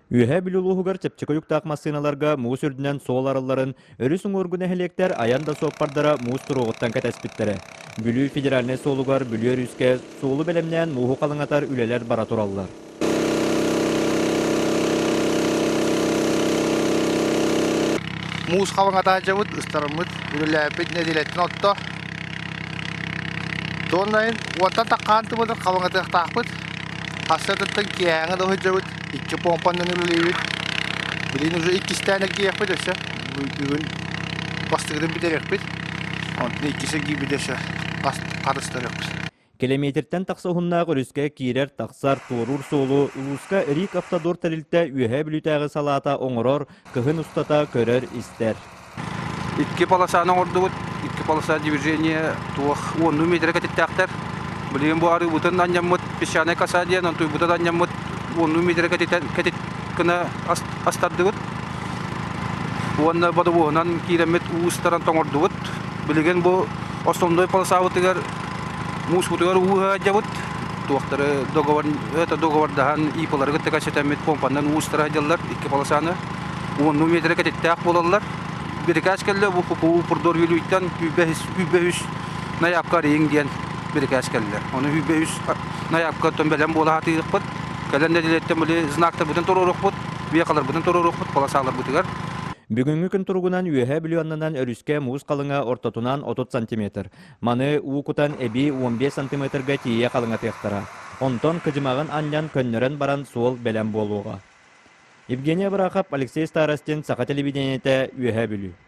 Үөһээ Бүлүү улууһугар чэпчэки уйуктаах массыыналарга муус үрдүнэн суол арылларын өрүс уҥуоргу нэһилиэктэр айан да суоппардара муус туруоҕуттан кэтэспиттэрэ. Бүлүү федеральнай суолугар Бүлүү өрүскэ суолу бэлэмнээн мууһу халыҥатар үлэлэр бара тураллар. Муус халыҥатааччыбыт, ыстараммыт, үлэлээппит нэдиэлэттэн отто. Туоннайын уонтан таххаан тыбытын халыҥатыахтаахпыт. Хассыатыттан киэһээҥи да сылдьабыт, икки помпанан үлэлиибит. Билигин уже иккистээн эргийиэхпит өссө. Бүгүн бастакытын бүтэриэхпит. Онтон иккис эргийбит өссө харыстарыахпыт. Километртэн тахса уһуннаах өрүскэ киирэр-тахсар, туоруур суолу улууска Рик Автодор тэрилтэ Үөһээ Бүлүүтээҕи салаата оҥорор, кыһын устата көрөр-истэр. Икки полосаны оҥордубут. Икки полоса движение туох уоннуу миэтэрэ кэтиттээхтэр. Билигин бу арыыбытын анньаммыт песчаная коса диэн онтуйбутун анньаммыт уоннуу миэтэрэ кэтит гына астардыбыт. Уонна бодобуоһунан киирэммит уу ыстаран тоҥордубут. Билигин бу основной полосабытыгар мууспутугар уу ыһадьабыт. Туохтары договор, это договордаһан ИП-лары кытта кэпсэтэммит помпанан уу ыстара сылдьаллар икки полосаны. Уоннуу миэтэрэ кэтиттээх буолаллар. Бирикээс кэллэ бу ППУ Пурдор Вилюйтан 103 найаапка арыйыҥ диэн бирикээс кэллэ. Ону 103 найаапка оттон бэлэм буола сатыахпыт. Кэлэн нэдиэлэттэн били знактарбытын туруоруохпут, вехаларбытын туруоруохпут полосаларбытыгар. Бүгүҥҥү күн туругунан Үөһээ Бүлүү аннынан өрүскэ муус халыҥа ортотунан 30 сантиметр. Маны уу кутан эбии 15 сантиметрга тиийэ халыҥатыахтара. Онтон кыдьымаҕын анньан көннөрөн баран суол бэлэм буолуоҕа. Евгений Абрахов, Алексей Старостин, Саха телевидениетэ, Үөһээ Бүлүү.